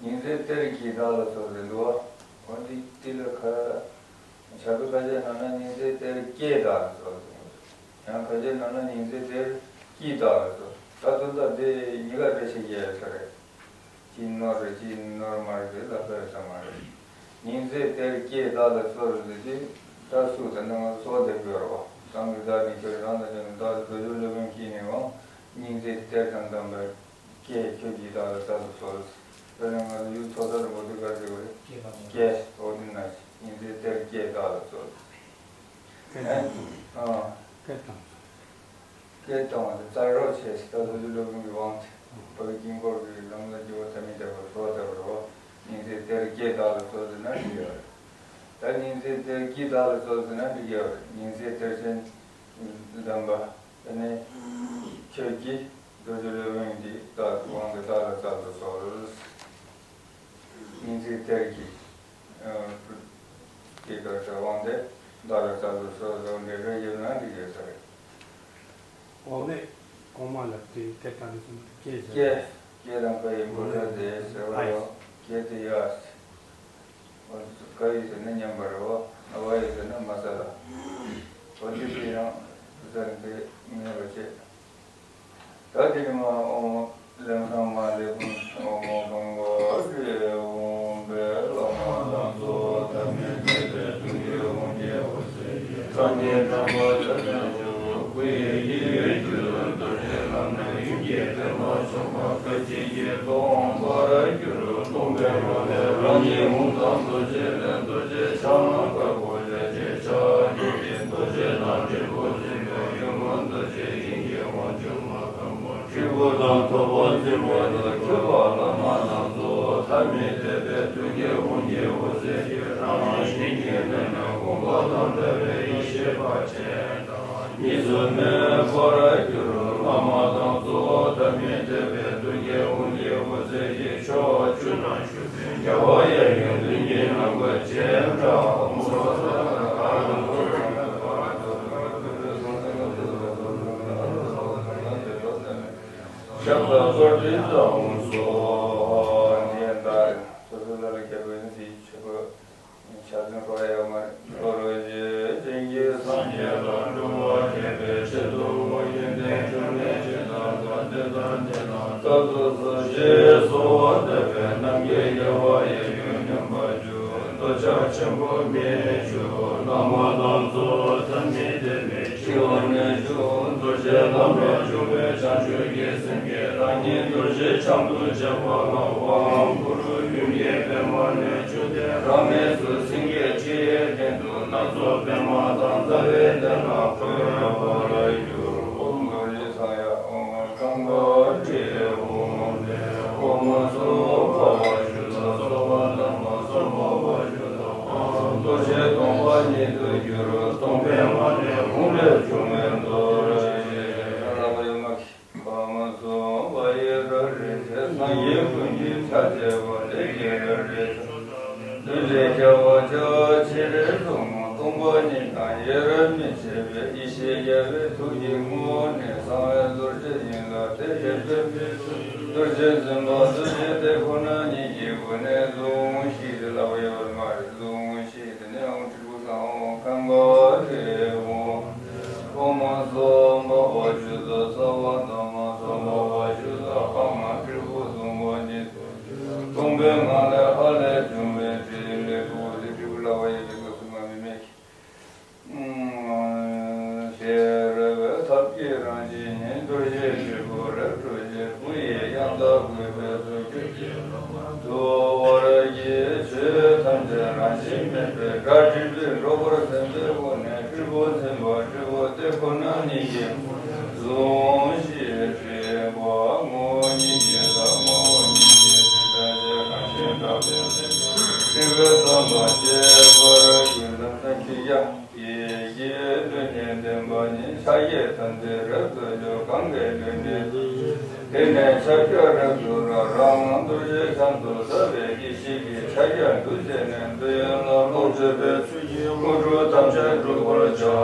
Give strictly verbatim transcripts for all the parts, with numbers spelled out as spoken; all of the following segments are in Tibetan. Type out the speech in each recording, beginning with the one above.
ཉི་ཟེར་གཏེར་གྱིས་བདག་ལ་གསོལ་ཟེར་འདུག་བ། འོ་འདི་འདི་ལ་ཁ། བྱ་དུ་ཁ་ཤས་ནང་ན་ཉི་ཟེར་གཏེར་སྐྱེས་བདག་ལ་གསོལ་ཟེར་འདུག་ཡང་ཁ་ཤས་ནང་ན་ཉི་ཟེར་གཏེར་གྱིས་བདག་ལ་གསོལ། ད་དོན་དག་འདི་གཉིས་ཀ་རེ་ཞིག་ཡལ་ས་རེད། གཅིག་ནོར་རེད། གཅིག་ནོར་མ་རེད་ཟེར་ལབ་ས་ཡོད་ས་མ་རེད། ཉི་ཟེར་གཏེར་སྐྱེས་བདག་ལ་གསོལ་ཟེར་གྱི། ད་སུ་དང་ནང་ལ་གསོལ་འདེབས་ཡོད་རེད་བ། གང་གི་བདག་ནི་ཁྱོད་རང་དང་ཁྱོད་ནི་བདག་ཏུ་འདོད་ཆུང་སློབ་དཔོན་གྱིས་ནི་འོང་། ཉི་ཟེར་གཏེར་དང་ལྡན་པའི་སྐྱེས་ཁྱོད་ཀྱིས་བདག་ལ་བཙལ་དུ་གསོལ། དཔེར་ན་ང་ཚོ་ཡུལ་མཚོ་རྩྭ་རིན་པོ་ཆེ་ག་རེ་ཟེར་བ་རེད། སྐྱེས་དང་། སྐྱེས་འོ་དེ་ན་ཉི་ཟེར་གཏེར་སྐྱེས་བདག་ལ་གསོལ། སྐད་ཨེ། བཏང་། ཨ། སྐད་བཏང་། སྐད་བཏང་བ་དེ་བཙལ་རོགས་བྱས། ད་ལྷོ་རྒྱུད་སློབ་དཔོན་གྱི་དབང་དེ་བོད་ཀྱི་དཀྱིལ་འཁོར་གྱི་ལམ་ལ་རྒྱུ་བ་ཐ་མི་དད་པར་གསོལ་བ་བཏབ་པ་རེད་བ། ཉི་ཟེར་གཏེར་སྐྱེས་བདག་ལ་གསོལ་ཟེར་ན་འགྲིག་ཡོད་རེད། ད་ཉི་ཟེར་གཏེར་གྱིས་བདག་ལ་གསོལ་ཟེར་ན་འགྲིག་ཡོད་རེད། ཉི་ཟེར་གཏེར་ཆེན་ལྡན་པ། དེ་ནས་ཁྱོད་ཀྱིས་རྡོ་རྗེ་སློབ་དཔོན་གྱི་བདག་དབང་དུ་བདག་ལ་བཙལ་དུ་གསོལ། ཉི་ཟེར་གཏེར་གྱིས། ཨ། དེ་ལྟར་དབང་དེ་བདག་ལ་བཙལ་དུ་གསོལ་ཟེར་འདི་འདྲ་ཡོད་ན་འགྲིག་ཡོད་ས་རེད། འོ་ནས་གོང་མ་ལ་དེ་སྐད་བཏང་ནས་སོང་ན་སྐྱེས་ཟེར། སྐྱེས། སྐྱེས་དང་ཀ་ཡི་འགོ་ལ་དེ་ཟེར་བ་རེད། སྐྱེས་དེ་ཡ། ཀ་ཡི་ཟེར་ན་མཉམ་པ་རེད་བ། ཨ་བ་ཡི་ཟེར་ན་མ་ས་ལ། འོ་དེ་དེ་ཡང་ཟེར་དེ་མེད་པ་བྱེད། ད་དེ་ནི་མ་ཨོ་མོ་ལེམ་སང་མ་ལེ་ཕུན་ཨོ་མོ་གང་ག་རེ་འོང་བའི་བླ་མ་དང་གཙོ་བོ་ཐ་མལ་མཁྱེན་པའི་ཐུགས་ཀྱི་དབང་གིས་འོད་གསལ་གྱི་སངས་རྒྱས་བསྐལ་པ་དུ་མའི་སྐུ་ཡི་དཀྱིལ་ཡོད་རྒྱུ་རྡོ་རྗེ་བླ་མའི་ཡུམ་གྱི་པདྨ་འབྱུང་བ་སྐད་ཅིག་གིས་སྟོང་པར་གྱུར། སྟོང་པའི་ངང་ལས་རང་ཉིད་འོང་དང་རྡོ་རྗེ་ལས་རྡོ་རྗེ་འཆང་དཀར་པོ་ལས་རྗེ་ཕྱག་རྒྱ་ཆེ་རྡོ་རྗེ་དང་འབྲས་བུ་འཛིན་པའི་ཡུམ་རྡོ་རྗེ་དབྱིངས་ཀྱི་དབང་ཕྱུག་མ་སྐམ་པོ་སྤྲུལ་སྐུ་དང་ཐུབ་པ་འཛིན་པ་དང་ཁྱབ་པ་བླ་མ་དང་གཙོ་བོ་ཐ་མི་དད་པའི་ཐུགས་ཀྱི་དབང་གིས་འོད་གསལ་གྱི་རང་བཞིན་གྱི་གནས་ལ་གོམས་པ་དང་བྲལ་བའི་ཡེ་ཤེས་དཔལ་ཆེན་དང་གཉིས་སུ་མེད་པར་གྱུར། བླ་མ་དང་གཙོ་བོ་ཐ་མི་དད་པའི་ཐུགས་ཀྱི་དབང་གིས་འོད་གསལ་གྱི་ཕྱོགས་བཅུ་ན་བཞུགས་པའི་རྒྱལ་བ་ཡབ་ཡུམ་བདུན་གྱི་རྣམ་པ་ཅན་དང་། ཞབས་ལ་གཏོར་འདི་བཏང་སོ། ཉན་དང་སོ་སོ་ལ་ལ་རྒྱལ་པོའི་ནི་དེའི་ཆོས་པ། ཕྱག་འཚལ་བ་ཡང་མ་རེད། འཁོར་བའི་རྗེ་བཙུན་གྱི་སངས་རྒྱས་ལ་འགྲོ་བ་མཁྱེན་པའི་ཆེད་དུ་ཡོན་ཏན་འབྱུང་གནས་ཇི་ལྟར་དགའ་འདོད་དང་དེ་དང་སྐབས་སུ་གསོལ་ཞེས་གསོལ་བ་འདེབས་པའི་རྣམ་མཁྱེན་རྒྱལ་བ་ཡབ་ཡུམ་སྙོམས་པར་འཇུག་འདོད་ཆགས་ཆེན་པོ་མི་འཇུག་བླ་མ་དང་གཙོ་བོ་ཐ་མི་དད་པའི་འཆིང་བ་མི་འཇུག་རྡོ་རྗེ་ལམ་ལ་འཇུག་པའི་བྱང་ཆུབ་ཀྱི་སེམས་ཀྱིས་རང་ཉིད་རྡོ་རྗེ་འཆང་དུ་བྱ་བ་ལ་དབང་བསྐུར། ཡུམ་གྱི་པདྨ་ལས་བྱུང་སྟེ་རང་གནས་སུ་སེང་གེའི་ཁྲི་ཡི་སྟེང་དུ་སྣ་ཚོགས་པདྨ་དང་རྩ་བའི་གདན་ལ་འཁོད་པར་གྱུར། ཨོཾ་རྡོ་རྗེ་འཆང་ཡ་ཨོཾ་གང་ག་རེ་ཨོཾ་ཨོཾ་སྭ་བྷཱ་ཝ་ཤུདྡྷ་སྭ་བྷཱ་ཀརྨ་སྭ་བྷཱ་ཝ་ཤུདྡྷ་ཨོཾ་རྡོ་རྗེ་སྟོང་པ་ཉིད་དུ་གྱུར། སྟོང་པའི་ངང་ལས་ཧཱུྃ་ལས་བྱུང་བའི་རྡོ་རྗེ། ཨོཾ་ཨཱཿཧཱུྃ་ཡེ་ཧྲཱིཿ་ཧྲཱིཿ་སངས་རྒྱས་ཀུན་གྱི་ཆ་བྱད་པ་ལས་ཀྱི་རལ་གྲི་མཐུ་ལས་རྒྱལ་བ་རྒྱ་ཆེར་སྲུང་མ་སྟོང་པ་ཉིད་དང་དབྱེར་མི་ཕྱེད་པའི་ཡེ་ཤེས་རྒྱལ་བའི་ཐུགས་ཀྱི་ངོ་བོ་ནས་གསང་བའི་རྡོ་རྗེ་ཡིན་ལ། དེ་ལས་འདོད་པའི་རྡོ་རྗེ་འཛིན་པ་རྡོ་རྗེ་དེ་ཁོ་ན་ཉིད་ཀྱི་སྒོ་ནས་ཟུང་ཤིག་ལབ་ཡོད་མ་རེད། ཟུང་ཤིག་དེ་ནས་ཨོཾ་དྲིལ་བུ་བསང་ཨོཾ་གང་ག་རེ་ཨོཾ། ཨོཾ་སྭ་བྷཱ་ཝ་ཤུདྡྷ་སྭ་བྷཱ་ཀརྨ་སྭ་བྷཱ་ཝ་ཤུདྡྷ་ཨཱཿཧཱུྃ་དྲིལ་བུ་བཟུང་བ་ཉིད་དུ་གྱུར། སྟོང་པའི་ངང་ལས་ཧ་ལས་བྱུང་བའི་ཕྲིན་ལས་ཕུར་བུ་དེ་དྲིལ་བུ་ལ་བ་ཡི་གེ་སོགས་སུ་མ་མི་མེད་ཀྱི། ཞེས་རོལ་པའི་ཐབས་ཀྱིས་རང་བཞིན་ཉིད། རྡོ་རྗེ་དྲིལ་བུ་རབ་འཁྲུགས་ཤིང་། སྐུ་ཡི་དབྱངས་ལྟ་བསྐུལ་བས་སུ་གྱུར་ཅིག་དུ་བར་གྱི་ཆོས་ཐམས་ཅད་རང་བཞིན་མེད་པའི་སྒྲ་སྒྲིབ་པས་སྒྲོག་པར་སེམས་པའི་སྒོ་ནས་སྤྲུལ་སྐུ་འཛིན་པ་སྤྲུལ་སྐུ་དེ་ཁོ་ན་ཉིད་ཀྱི་ཟུང་ཤིག་སྤྲུལ་པ་ངོ་བོ་ཉིད་ཀྱི་ས་ངོ་བོ་ཉིད་ཀྱི་སེམས་ཐམས་ཅད་རང་བཞིན་དག་པའི་སེམས་སྤྲུལ་པའི་བསམ་པ་སྐྱེ་བར་གྱུར། ལམ་སང་ཁྱེད་ཀྱང་ཡིད་ཀྱི་རྡུལ་སྙེད་བདེན་པ་ཉིད། ཕྱག་གཡས་དམ་ཚིག་རབ་ཏུ་སྦྱོར། གང་གི་ལུས་འདི་དེ་ནས་ཕྱག་རྒྱ་རབ་ཏུ་ར། རང་རྡོ་རྗེ་འཆང་དུ་ཟབ་པའི་ཡེ་ཤེས་ཀྱི་ཕྱག་རྒྱ་འདུ་བྱས་ནས་འདོད་ཡོན་ལ་ལོངས་སྤྱོད་པའི་ཚུལ་གྱིས་དངོས་གྲུབ་ཐམས་ཅད་འགྲུབ་པར་བྱའོ།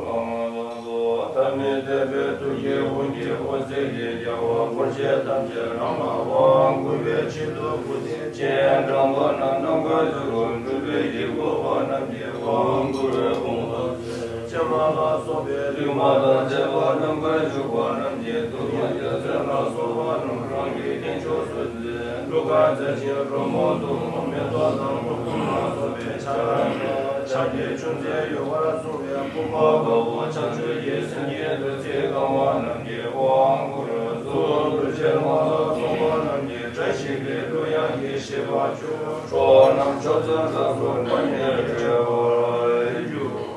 ཨོཾ་ཨཱཿཧཱུྃ་ཐ་མི་དད་པའི་ཐུགས་ཀྱི་དབང་གིས་འོད་ཟེར། རྒྱལ་བ་འཁོར་བཅས་ཐམས་ཅད་རང་ལ་དབང་བསྐུར་བའི་ཆེད་དུ་བཀུར་སྟི་ཅན་དྲང་པོ་རྣམས་རྣམ་ཀུན་གཟིགས་སུ་འགྲུབ་པའི་ཡིད་འོང་བ་རྣམས་ཀྱིས་དབང་བསྐུར་བའི་དགོངས་པ་མཛད། ཅེས་པ་ལ་སོགས་པའི་རིག་མ་དང་བཅས་པ་རྣམ་ཀུན་བཞུགས་པ་རྣམས་ཀྱིས་ཐུགས་ཀྱི་རྒྱལ་མཚན་ལ་སོགས་པ་རྣམས་རང་གི་རྟེན་མཆོག་ཏུ་མཛད། གདུགས་དཀར་མཛད་ཅིང་སྒྲོལ་མ་དུ་མ་མེ་ཏོག་དང་ལྷུན་གྲུབ་ལ་སོགས་པའི་ཕྱག་རྒྱ་ཆུ་འཛིན་ཡུ་བར་སོགས་པའི་བུམ་པ་དཀར་པོ་ཕྱག་མཆོད་ཀྱི་སེམས་ཀྱི་བདུད་རྩིས་གང་བ་རྣམས་ཀྱིས་དབང་བསྐུར་གཟུགས་རྡོ་རྗེ་མ་ལ་སོགས་པ་རྣམས་ཀྱིས་བཀྲ་ཤིས་པའི་གླུ་དབྱངས་ཀྱིས་བཞད་པ་བྱུང་། གྲོགས་རྣམས་ཕྱོགས་བཅུ་རྫོགས་སུ་བདག་ཉིད་བསྒྲལ་བར་འགྱུར།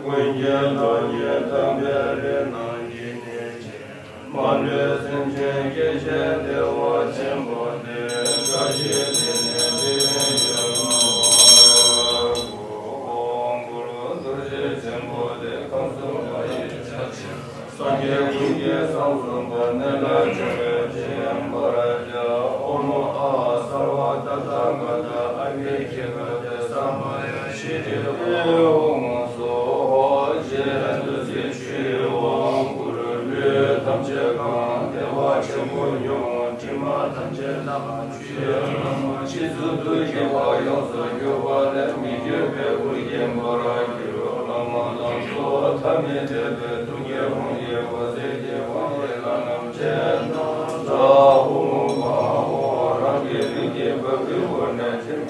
ཀུན་མཁྱེན་རྡོ་རྗེ་ཐེག་པའི་རིགས་རྣམས་ཀྱི་གནས་ཆེན། མ་ལུས་སེམས་ཅན་སྐྱེ་ཤེས་བདེ་བ་ཆེན་པོ་སྟེ། བཀྲ་ཤིས་དེ་ནས་འདི་ཡི་ཡོན་ཏན་དབང་བསྐུར་རྡོ་རྗེ་ཆེན་པོ་སྟེ། ཁམས་གསུམ་པ་ཡི་ཆ་ཆེན། སངས་རྒྱས་ཀུན་གྱི་གསང་གསུམ་པ་ནས་ལ་བྱུང་བའི་སྤྱན་འབར་བྱ། ཨོཾ་ཨཱཿསརྦ་ཏ་ཐཱ་ག་ཏ་ཨ་བི་ཀ་ཏེ་ས་མ་ཡ་ཤི་ཏེ་ཧཱུྃ་སྭཱ་ཧཱ། ཞེས་བདུད་རྩིའི་ཆུ་ཡིས་དབང་བསྐུར། ལུས་ཐམས་ཅད་གང་བདེ་བ་ཆེན་པོ་མྱོང་། དྲི་མ་ཐམས་ཅད་རྣམ་པར་ཆུ་ཡི་ལྷ་མོ་རྗེ་བཙུན་བདུད་ཀྱི་དཔལ་ཡོངས་སུ་གྱུར་པ་ལས་མི་བསྐྱོད་པའི་དབུ་རྒྱན་འབར་གྱུར། བླ་མ་ལ་སོགས་ཐ་མི་དད་པའི་སྡུག་བསྔལ་དབང་གིས་འོད་ཟེར་གྱི་དབང་གིས་ལྷ་རྣམས་སྤྱན་དྲངས་ལ། ཧཱུྃ་ཧཱུྃ་ཧཱུྃ། རང་གི་ལུས་ཀྱི་བ་སྤུའི་བར་ནས་ཐིམ།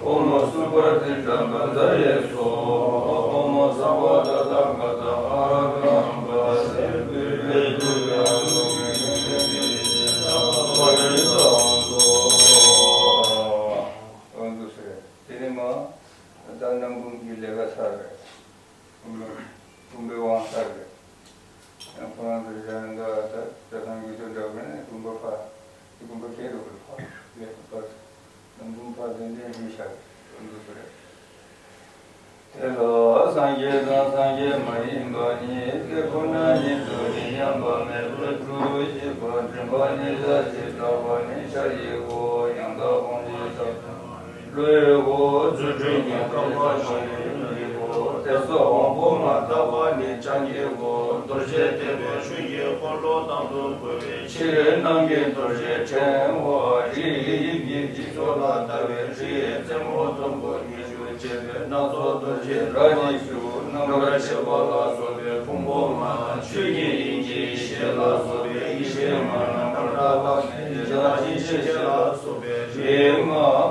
ཨོཾ་སུ་པྲ་ཏི་ཏྲ་བཛྲ་ཡེ་སྭཱ་ཧཱ། ཨོཾ་སརྦ་ཏ་ཐཱ་ག་ཏ་ཨ་ར་ཧ་ཏ་ཨམ་བྷ་སེ། འོ་འདུག་སེ་རེད། དེ་ནས་མ་ད་རྣམ་བུམ་གྱི་ལས་ཀ་ཚར་རེད། བུམ་པའི་དབང་ཚར་རེད། ཁོ་རང་ཚོ་གཞན་འདྲ་ད་ད་ཐང་གི་དོན་འདྲ་བས་ནས་བུམ་པ་ཕ་དེ་བུམ་པ་ཁྱེར་འགྲོ་དགོས་ཕ་ལས་ཕར་རྣམ་བུམ་ཕ་དེ་འདྲའི་འདུས་བཞག་རེད། འདུག་སེ་རེད། དེ་ལ་སངས་རྒྱས་དང་སངས་རྒྱས་མ་ཡིན་པ་ཉིད་དེ་ཁོ་ན་ཉིད་དུ་ཡིན་མཉམ་པ་མེད་པར་འཁྲུལ་ཞིག་པ་འདྲེན་པ་ཉིད་བཞག་ཅེས་བཏགས་པ་ནི་ཕྱག་གཡས་སྒོ། ཡང་དག་སྤོང་བྱེད་ཐབས་བློའི་སྒོ། རྫུ་འཕྲུལ་གྱི་རྐང་པ་བཞི་ཡི་སྒོ། དེ་སོགས་དབང་པོ་ལྔ་བཏགས་པ་ནི་བྱང་གི་སྒོ། རྡོ་རྗེ་ཐེག་པའི་ཆོས་ཀྱི་འཁོར་ལོ་དང་དུ་གོས་པའི་ཕྱིར་ནང་གི་རྡོ་རྗེ་ཕྲེང་བ་རིའི་དབྱིབས་ཀྱི་སྤྱི་ཚོགས་ལ་ལྟ་བའི་རིའི་རྩེ་མོ་མཐོན་པོ་ཉི་ཤུ་བཅས་པའི་སྣ་ཚོགས་རྡོ་རྗེ་རྭ་ཉི་ཤུ་རྣམ་པར་ཕྱེ་བ་ལ་སོགས་པའི་ཕུང་པོ་ལྔ། ཆོས་ཀྱི་དབྱིངས་ཀྱི་ཡེ་ཤེས་ལ་སོགས་པའི་ཡེ་ཤེས་ལྔ་རྣམ་པར་དག་པ་ནི་ཡེ་ཤེས་ལྔ་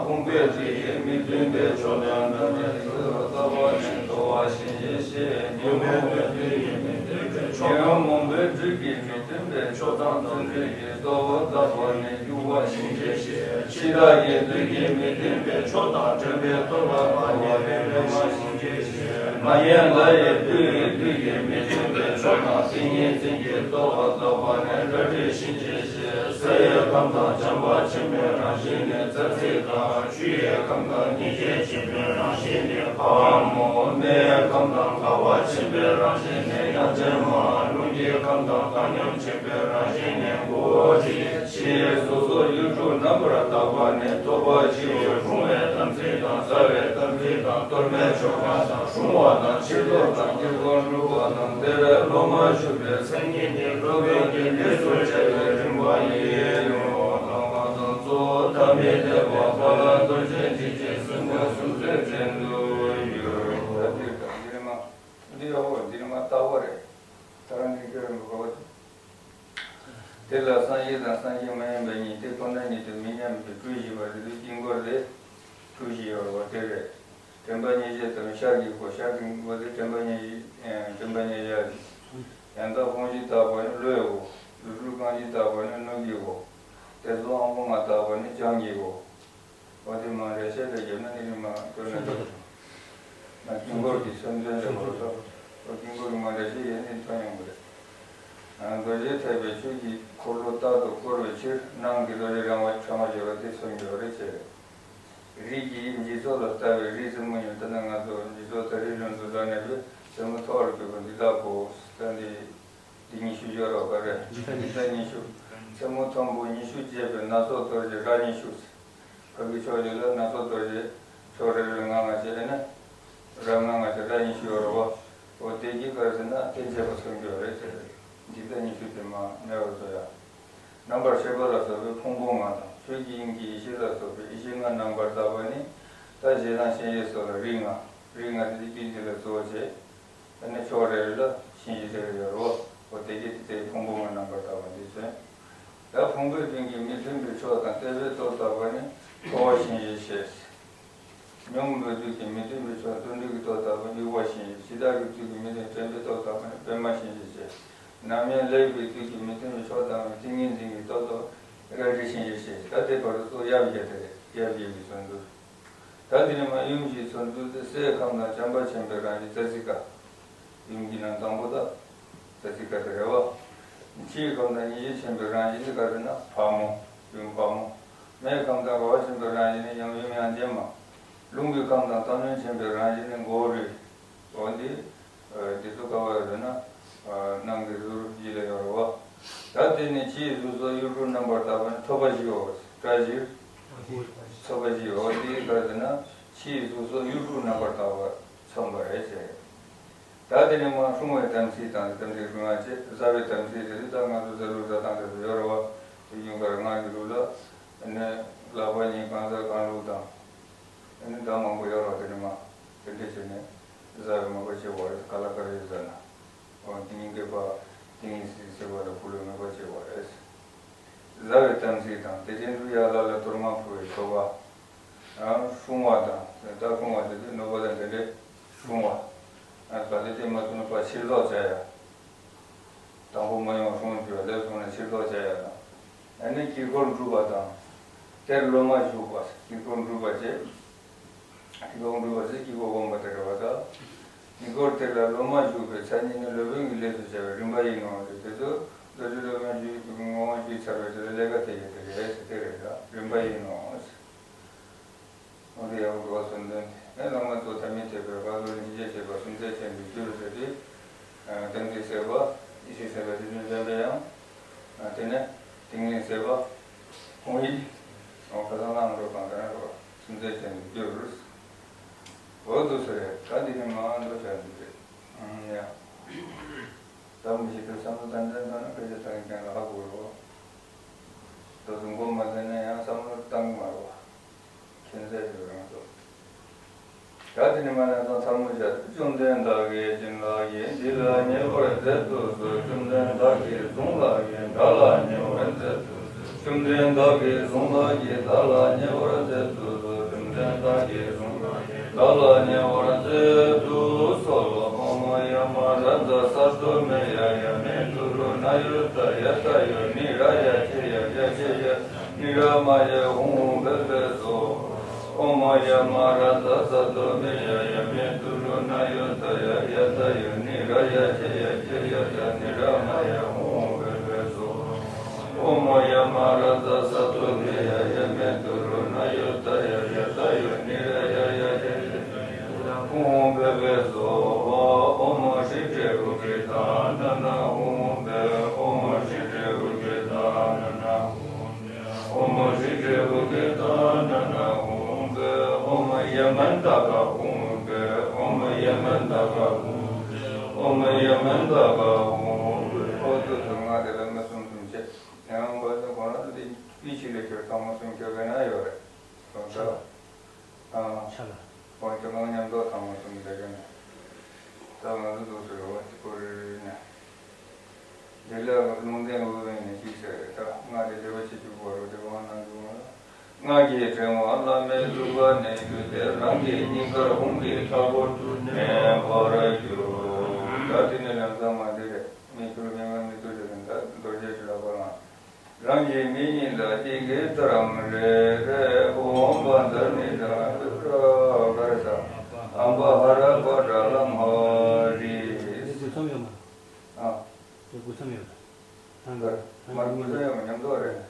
ཕུང་པོའི་རིགས་མི་མཐུན་པའི་ཕྱོགས་དང་རྣམ་པར་གཟིགས་པ་ལྟ་བ་ནི་རྟོག་པ་གཞན་གྱིས་བཤད། ཉོན་མོངས་པའི་རྒྱུད་ཀྱི་མི་མཐུན་པའི་ཕྱོགས་དང་། ཉོན་མོངས་པའི་རྒྱུད་ཀྱི་མི་མཐུན་པའི་ཕྱོགས་དང་བརྩོན་འགྲུས་ཀྱི་རྟོག་པ་ལྟ་བ་ནི་སྐྱུག་པ་གཞན་གྱིས་བཤད། འཆི་བདག་གི་བདུད་ཀྱི་མི་མཐུན་པའི་ཕྱོགས་དང་། དྲན་པའི་རྟོག་པ་མ་ངེས་པའི་མེ་མ་གཞན་གྱིས་བཤད། མ་ངེས་ལྷ་ཡི་བདུད་ཀྱི་མི་མཐུན་པའི་ཕྱོགས་དང་། ཏིང་ངེ་འཛིན་གྱི་རྟོག་པ་ལྟ་བ་ནི་ལྷ་འདྲེ་གཞན་གྱིས་བཤད། ས་ཡི་ཁམས་དང་བྱམས་པ་ཆེན་པོའི་རང་བཞིན་ནི་ཙ་ཙི་དང་། ཆུ་ཡི་ཁམས་དང་སྙིང་རྗེ་ཆེན་པོའི་རང་བཞིན་ནི་ཕག་མོ། མེའི་ཁམས་དང་དགའ་བ་ཆེན་པོའི་རང་བཞིན་ནི་དབྱངས་ཅན་མ། རླུང་གི་ཁམས་དང་བཏང་སྙོམས་ཆེན་པོའི་རང་བཞིན་ནི་མགོ་བོ་དྲུག་ཅེས་སོ་སོར་ཡུལ་དྲུག་རྣམ་པར་དག་པ་ནི་ཐོབ་པ་བཞི་པོ་རུང་བའི་དམ་ཚིག་དང་རྩ་བའི་དམ་ཚིག་དང་གཏོར་མའི་ཆོ་ག་དང་སྲུང་བ་དང་ཕྱིར་ལྡོག་དང་དཀྱིལ་འཁོར་སྒྲུབ་པ་དང་བདེ་བའི་སློབ་མ་ཞུགས་པའི་མཚན་ཉིད་ནི་སློབ་དཔོན་གྱི་ལུས་སུ་བྱ་བའི་རིམ་པ་ཡིན་ནོ། དང་པོ་དང་གཙོ་བོ་ཐ་མི་དད་པ་དཔའ་ལ་རྡོ་རྗེ་འཇིགས་བྱེད་སྲིན་པོ་སྲོག་རྩོལ་ཅན་དུ་འགྱུར། ད་འདིར་དང་འདིར་མ་འདིར་ཡོད་འདིར་མ་ལྟ་བ་རེད། ད་རང་འདིར་ཁྱོད་རང་གི་གོ་བ་དེ། དེ་ལ་སངས་རྒྱས་དང་སངས་རྒྱས་མ་ཡིན་པ་ཉིད་དེ་ཁོ་ན་ཉིད་དུ་མི་མཉམ་པའི་སྤྲུལ་བཞི་པ་རེད་དུས་དཀྱིལ་འཁོར་དེ་སྤྲུལ་བཞི་ཡོད་པ་དེ་རེད། དྲན་པ་ཉེར་བཞི་དང་ཤར་གྱི་སྒོ། ཤར་གྱི་སྒོ་དེ་དྲན་པ་ཉེར་བཞི། དྲན་པ་ཉེར་བཞི། ཡང་དག་སྤོང་བྱེད་ཐབས་པ་ནི་བློའི་སྒོ། རྫུ་འཕྲུལ་རྐང་བཞི་བཏགས་པ་ནི་སྣོད་ཀྱི་སྒོ། དེ་ཚོ་དབང་པོ་ལྔ་བཏགས་པ་ནི་བྱང་གི་སྒོ། འོ་དེ་མ་འདྲ་ཤས་ལ་བརྒྱབ་ན་ནི་ནི་མ་སྟོན་ན་འདུག་ན་དཀྱིལ་འཁོར་གྱི་མཚོན་དོན་ལ་གོ་ཐོབ། འོ་དཀྱིལ་འཁོར་གྱི་མ་འདྲ་ཤས་ཡོད་ནི་མཐོང་ཡོང་གི་རེད། རྡོ་རྗེ་ཐེག་པའི་ཆོས་ཀྱི་འཁོར་ལོ་རྟག་ཏུ་བསྐོར་བའི་ཕྱིར་ནང་གི་རྡོ་རྗེ་རིང་བ་ཕྲེང་བ་བརྗོད་པ་དེ་གསུངས་ཡོད་རེད་ཅེས། རིའི་དབྱིབས་འཇིག་ཚོགས་ལ་ལྟ་བའི་རིའི་རྩེ་མོ་ཉིད་ད་ནི་ང་ཚོ་འཇིག་ཚོགས་ད་རིའི་ལུང་དུ་ལ་གནས་པའི་རྩེ་མོ་མཐོ་བར་གྱུར་པ་འདི་དག་གོ། ད་འདི་འདི་ཉི་ཤུ་སྦྱོར་བ་ག་རེ། འདི་ད་ཉི་ཤུ། རྩེ་མོ་མཐོན་པོ་ཉི་ཤུ་བཅས་པའི་སྣ་ཚོགས་རྡོ་རྗེ་རྭ་ཉི་ཤུ། ཕ་གི་ཕྱོགས་བཞི་ལ་སྣ་ཚོགས་རྡོ་རྗེ་ཕྱོགས་རེ་རེར་ལྔ་ལྔ་བྱས་ན། རབ་སྔགས་ང་ཚོ་སྒྲ་ཉི་ཤུ་ཡོད་རེད་བ། འོ་དེ་གི་ག་རེ་ཟེར་ན་རྟེན་བྱེད་པ་སངས་རྒྱས་རེད་ཟེར། འཇིག་རྟེན་ཉི་ཤུ་དེ་མ་མེད་པར་བཟོ་ཡ། རྣམ་པར་ཤེས་པ་ལ་སོགས་པའི་ཕུང་པོ་ལྔ་དང་ཆོས་ཀྱི་དབྱིངས་ཀྱི་ཡེ་ཤེས་ལ་སོགས་པའི་ཡེ་ཤེས་ལྔ་རྣམ་པར་དག་པ་ནི། ད་ཞེ་སྡང་གཤིན་རྗེ་སོགས་ལ་རིགས་ལྔ། རིགས་ལྔ་དེ་དེ་རྒྱུད་འདི་ལ་གཙོ་བོ་བྱས། ཨ་ནི་ཕྱོགས་རེ་རེ་ལ་གཤིན་རྗེ་རེ་རེ་ཡོད་རེད་བ། འོ་དེ་གི་དེ་ཕུང་པོ་ལྔ་རྣམ་པར་དག་པ་འདི་ཚོས། ད་ཕུང་པོའི་སྟེང་གི་མི་མཐུན་པའི་ཕྱོགས་དང་བརྟེན་པའི་རྟོག་བཏགས་པ་ནི་ཁོ་བོ་གཤིན་རྗེ་ཞེས། སྙོམས་པའི་དུས་ཀྱི་མི་མཐུན་པའི་ཕྱོགས་མཐུན་འབྲེལ་གྱི་རྟོག་བཏགས་པ་ནི་དབྱུག་པ་གཤིན་རྗེ། འཆི་བདག་གི་དུས་ཀྱི་མི་མཐུན་འདྲེན་པའི་རྟོག་བཏགས་པ་ནི་པད་མ་གཤིན་རྗེ་ཞེས། ནམ་ཡང་ལེགས་པའི་དུས་ཀྱི་མི་མཐུན་པའི་ཕྱོགས་དང་ཏིང་ངེ་འཛིན་གྱི་རྟོག་བཏགས་རལ་གྲི་གཤིན་རྗེ་ཞེས། ད་དེ་བར་དུ་གཙོ་དབྱར་བརྒྱད་དེ་རེད། དབྱར་བརྒྱད་ཀྱི་ཚོན་ཚུལ། ད་དེ་ནས་མར་ཡུམ་གྱི་ཚོན་ཚུལ་དེ་སའི་ཁམས་དང་བྱམས་པ་ཆེན་པོའི་རང་བཞིན་ཙ་ཙི་ཀ། ཡུམ་གྱི་ནང་དང་པོ་དང་། ཙ་ཙི་ཀ་དེ་རེད་བ། ཕྱིའི་ཁམས་དང་སྙིང་རྗེ་ཆེན་པོའི་རང་བཞིན་དེ་ག་རེ་ཟེར་ན་ཕག་མོ། ཡུམ་ཕག་མོ། མེའི་ཁམས་དང་དགའ་བ་ཆེན་པོའི་རང་བཞིན་ནི་ཡུམ་ཡུམ་དབྱངས་ཅན་མ། རླུང་གི་ཁམས་དང་བཏང་སྙོམས་ཆེན་པོའི་རང་བཞིན་ནི་མགོ་བོ་རུས། འོ་འདི། འདི་ཚོ་ག་བ་ཡོད་ཟེར་ན། ནང་གི་གཟུགས་རུས་ལ་ཡོད་རེད་བ། ད་དེ་ནི་ཕྱིའི་གཟུགས་སོགས་དབྱུག་གུ་རྣམ་པར་དག་པ་ནི་ཐོད་པ་བཞིའོ། སྐྲ་བཞི། ཐོད་པ་བཞིའོ། འོ་འདི་ག་རེ་ཟེར་ན། ཕྱིའི་གཟུགས་སོགས་དབྱུག་གུ་རྣམ་པར་དག་པ་མཚོན་པ་རེད་ཟེར། ད་དེ་ནས་མར་སྲུང་བའི་དམ་ཚིག་དང་དམ་ཚིག་སྲུང་བ་བྱེད། བཟའ་བའི་དམ་ཚིག་དེ་ད་ང་ཚོ་བཟའ་ལུགས་བཟའ་སྟངས་དེ་ཚོ་ཡོད་རེད་བ། དེ་ཡུལ་གར་སྔགས་ཀྱི་ལུགས་ལ། ཨ་ནི་ལག་པ་གཉིས་གང་ཟག་གང་ལུགས་དང་། ཨ་ནི་གདངས་མང་པོ་ཡོད་རེད་བ། དེ་ནས་མར་དེ་འདྲ་བྱས་ནས་བཟའ་བའི་མོས་པ་བྱེད་དགོས་རེད། ག་ལ་ག་རེ་བཟའ་ན། འོ་དེ་སྙིང་གའི་བ། དེ་སྙིང་སྲིད་ཟེར་བ་ལ་ཕུལ་བའི་མོས་པ་བྱེད་དགོས་རེད། བཟའ་བའི་དམ་ཚིག་དང་དེ་བཞིན་དུ་ཡར་ལ་ལ་གཏོར་མ་ཕུལ་བའི་ཆོ་ག། ཡང་སྲུང་བ་དང་། ད་སྲུང་བ་དེ་དུས་གནོད་པ་དང་དེ་འདྲའི་སྲུང་བ། ཡང་གལ་ཏེ་དེ་མ་ཐུབ་ན་ཕར་ཕྱིར་ལྡོག་བྱ་ཡ། དང་པོ་མ་ཡོང་བ་སྲུང་བཅུག་ལེགས་སོང་ན་ཕྱིར་ལྡོག་བྱ་ཡ་དང་། ཡང་ན་དཀྱིལ་འཁོར་འགྲུབ་པ་དང་། དེར་སློབ་མ་བཞུགས་པ། དཀྱིལ་འཁོར་འགྲུབ་པ་བྱེད། དཀྱིལ་འཁོར་འགྲུབ་པ་ཟེར་དཀྱིལ་འཁོར་སྒོམ་པ་དེ་རེད་བ་ད། དཀྱིལ་འཁོར་དེ་ལ་སློབ་མ་བཞུགས་པའི་མཚན་ཉིད་ནི་སློབ་དཔོན་གྱི་ལས་སུ་བྱ་བའི་རིམ་པ་ཡིན་ནོ་ཞེས། དེ་ཚོ་མདོ་རྒྱུད་སློབ་དཔོན་བཞུགས་ངོ་བོ་བཞུགས་ཚར་བའི་དེ་ལ་ལས་ཀ་དེ་ཡོད་དེ་རེད་ཟེར་དེ་རེད་ད་རིམ་པ་ཡིན་ནོ། འོ་དེ་ཡག་པོ་འགྲོ་བ་གསུམ་ལྡན། ཨེ་བླ་མ་གཙོ་ཐ་མལ་ཐེག་པའི་བཀའ་སློབ་སྙིང་རྗེ་ཐེག་པ་སུམ་རྩེན་ཅན་དུ་གྱུར་ཟེར་ཏེ། གཏན་ཚིགས་སེལ་བ། ཡེ་ཤེས་སེལ་བ་རྗེ་བཙུན་འཇམ་པའི་དབྱངས། དེ་ནས་ཏིང་ངེ་འཛིན་སེལ་བ། ཧཱུྃ་ཡིག་འོ་ཁ་སང་ལའང་འགྲོ་གང་ལྟར་འགྲོ་བ་སུམ་རྩེན་ཅན་དུ་གྱུར། འོ་འདུག་ཟེར་རེད། ད་འདི་ནས་མར་འགྲོ་བྱ་འདུག་རེད། ཨང་ཡ། ད་མི་ཤེས་དུས་བསམ་བློ་ཏན་ཏན་བཏང་ན་སྐད་ཆ་ཐག་རིང་རྐྱང་ལ་ཧ་གོ་རོགས། ད་དུང་མགོ་མ་ཚོས་ན་ཡང་བསམ་བློ་བཏང་གི་མ་རེད་བ། མཁྱེན་ཚད་ཡོད་རང་ཚོ། ད་དེ་ནས་མར་ལམ་སང་ཚར་མོ་བཞག་བཅོམ་ལྡན་བདག་གིས་བྱིན་བདག་གིས་འདི་ལ་ཉེ་བར་མཛད་དུ་གསོལ། བཅོམ་ལྡན་བདག་གིས་བཟུང་བདག་གིས་བདག་ལ་ཉེ་བར་མཛད་དུ་གསོལ། བཅོམ་ལྡན་བདག་གིས་བཟུང་བདག་གིས་བདག་ལ་ཉེ་བར་མཛད་དུ་གསོལ། བཅོམ་ལྡན་བདག་གིས་བཟུང་བདག་གིས་བདག་ལ་ཉེ་བར་མཛད་དུ་གསོལ། ཨོཾ་ཡ་མ་ར་ཛ་ས་ཏོ་མེ་ཡ་ཡ་མེ་དུ་རུ་ན་ཡོ་ད་ཡ་ད་ཡོ་ནི་ར་ཡ་ཅེ་ཡ་ཡ་ཅེ་ཡ། ནི་ར་མ་ཡ་ཧཱུྃ་བྷེ་བྷེ་སྭཱ་ཧཱ། ཨོཾ་ཡ་མ་ར་ཛ་ས་ཏོ་མེ་ཡ་ཡ་མེ་དུ་རུ་ན་ཡོ་ད་ཡ་ཡ་ད་ཡོ་ནི་ར་ཡ་ཅེ་ཡ་ཅེ་ཡ་ད་ནི་ར་མ་ཡ་ཧཱུྃ་བྷེ་བྷེ་སྭཱ་ཧཱ། ཨོཾ་ཡ་མ་ར་ཛ་ས་ཏོ་མེ་ཡ་ཡ་མེ་དུ་རུ་ན་ཡོ་ད་ཡ་ཡ་ད་ཡོ་ནི་ར་ཡ་ཡ་ཅེ་ཡ་ཅེ་ཡ། ཧཱུྃ་བྷེ་བྷེ་སྭཱ་ཧཱ། ཨོཾ་ཧྲཱིཿ་ཏྲེ་ཧཱུྃ་ཏྲེ་ཏཱ་ན་ན་ཧཱུྃ་བྷེ། ཨོཾ་ཧྲཱིཿ་ཏྲེ་ཧཱུྃ་ཏྲེ་ཏཱ་ན་ན་ཧཱུྃ་བྷེ། ཨོཾ་ཧྲཱིཿ་ཏྲེ་ཧཱུྃ་ཏྲེ་ཏཱ་ན་ན་ཧཱུྃ་བྷེ། ཨོཾ་ཡ་མན་ད་ག་ཧཱུྃ་བྷེ། ཨོཾ་ཡ་མན་ད་ག་ཧཱུྃ་བྷེ། ཨོཾ་ཡ་མན་ད་ག་ཧཱུྃ་བྷེ། ཨོ་དེ་ཚོ་ང་དེ་ལ་མི་གསུམ་གསུམ་བྱས། ཡང་འབའ་ཚོ་གོང་ལ་འདི་དབུས་ཕྱི་ལ་ཁྱོད་ཐང་མོ་གསུམ་ཁྱོད་ག་ན་ཡོད་རེད། གང་ལྟར། ཨ། ཆ་ལ། འོ་ཁྱོད་རང་མཉམ་དུ་ཐང་མོ་གསུམ་འདི་ག་ན། ད་ང་ཚོ་འདུག་སེ་ཡོད་པ་ཅིག་ཁོ་རེ་རེ་ནས། དེ་ལ་ལུང་བསྟན་དབུ་བའི་ནས་ཅིག་ཟེར་རེད་ད། ང་དེ་དེ་བ་ཆེ་ཆུ་བོ་རུ་དེ་བ་ནང་དུ་ང་། ང་གིས་ཕྲེང་བ་བླ་མེད་ཐུགས་ཀ་ནས་བརྒྱུད་དེ། རང་གི་སྙིང་གར་ཧཱུྃ་གི་ཕྲག་པོ་ཏུ་གནས་པར་གྱུར། ད་དེ་ནས་ལམ་སང་མ་འདི་རེད། མི་ཐུར་མི་ངར་མི་ཐུར་ཟེར་ནས་ད་རྡོ་རྗེ་ཁྲི་ལ་བར་ལ། རང་གི་མིག་གཉིས་ལ་ཡི་གེ་ལྟར་རེ་རེ་ཨོཾ་བཛྲ་ནི་ལ་ག་རེ་ཟ། ཨམ་བ་ཧ་ར་པ་ཏྲ་ལ་མ་རི། དེ་དགུ་མཚམས་ཡོད་མ། ཨ། དེ་དགུ་མཚམས་ཡོད། ཐང་གར་མར་དགུ་མཚམས་ཡོད་མ་མཉམ་དུ་རེད།